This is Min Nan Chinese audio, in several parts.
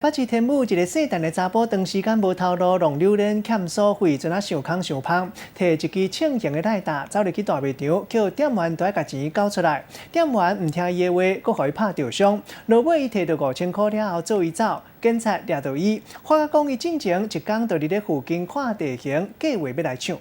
北市天母一个姓陳的查埔，長時間無頭路，弄榴蓮欠所費，陣仔想空想芳，提一支銃型的賴打，走入去大賣場，叫店員都愛共錢繳出來。店員毋聽伊的話，閣予伊拍著傷。落尾伊提著5000箍了後，做伊走，警察掠著伊，發覺講伊進前一工就佇咧附近看地形，計劃欲來搶。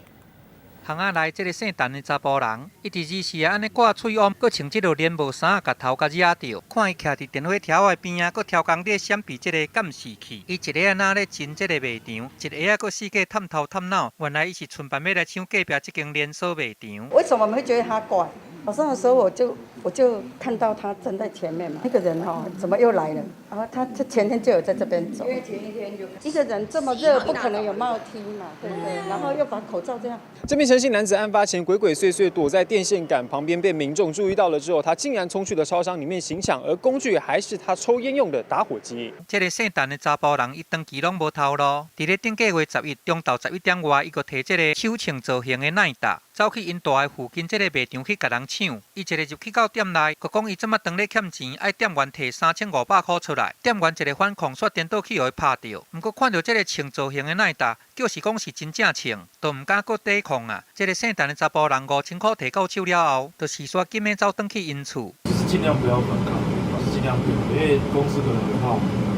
巷仔內這个姓陳的查埔人，伊佇二時啊按呢掛喙罨，閣穿這落連帽衫，共頭共惹著。看伊徛佇電火柱仔邊仔，閣超工咧閃避這个監視器。伊一个仔若咧進這個賣場，一个仔閣四界探頭探腦。原來伊是順便欲來搶隔壁這間連鎖賣場。為什麼我們會覺得他怪？早上的時候我就看到他站在前面嘛，那個人哈，怎麼又來了？然後他前天就有在這邊走。因為前一天就一個人這麼熱，不可能有帽 T 嘛，對不對？然後又把口罩這樣。這名陳姓男子案發前鬼鬼祟祟躲在電線桿旁邊，被民眾注意到了之後，他竟然衝去了超商裡面行搶，而工具還是他抽菸用的打火機。這个姓陳的查埔人，伊長期攏無頭路。佇咧頂個月11中晝11點外，伊閣提這个手槍造型的奈打，走去𪜶蹛的附近這个賣場去共人搶。伊一个入去到店內，閣講伊這馬當咧欠錢，愛店員提3500箍出來。店員一个反抗，煞顛倒去予伊拍著。毋過看著這个槍造型的奈打，就是講是真正槍，都毋敢閣抵抗啊。這个姓陳的查埔人5000箍提到手了後，就事煞緊欲走轉去𪜶厝。就是盡量不要反抗，就是盡量不要，因為公司可能會怕我們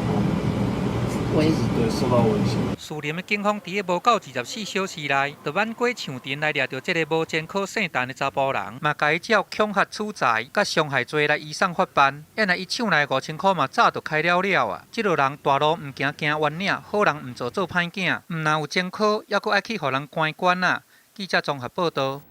危對受到威脅。士林的警方佇咧無夠24小時內，就挽過搶田來掠著這个無前科姓陳的查埔人，嘛共伊照恐嚇取財、佮傷害罪來移送法辦。原來伊搶來5000箍嘛早就開了了啊！這落人大路毋行行彎嶺，好人毋做做歹囝，毋但有前科，猶閣愛去予人關關啊！記者綜合報導。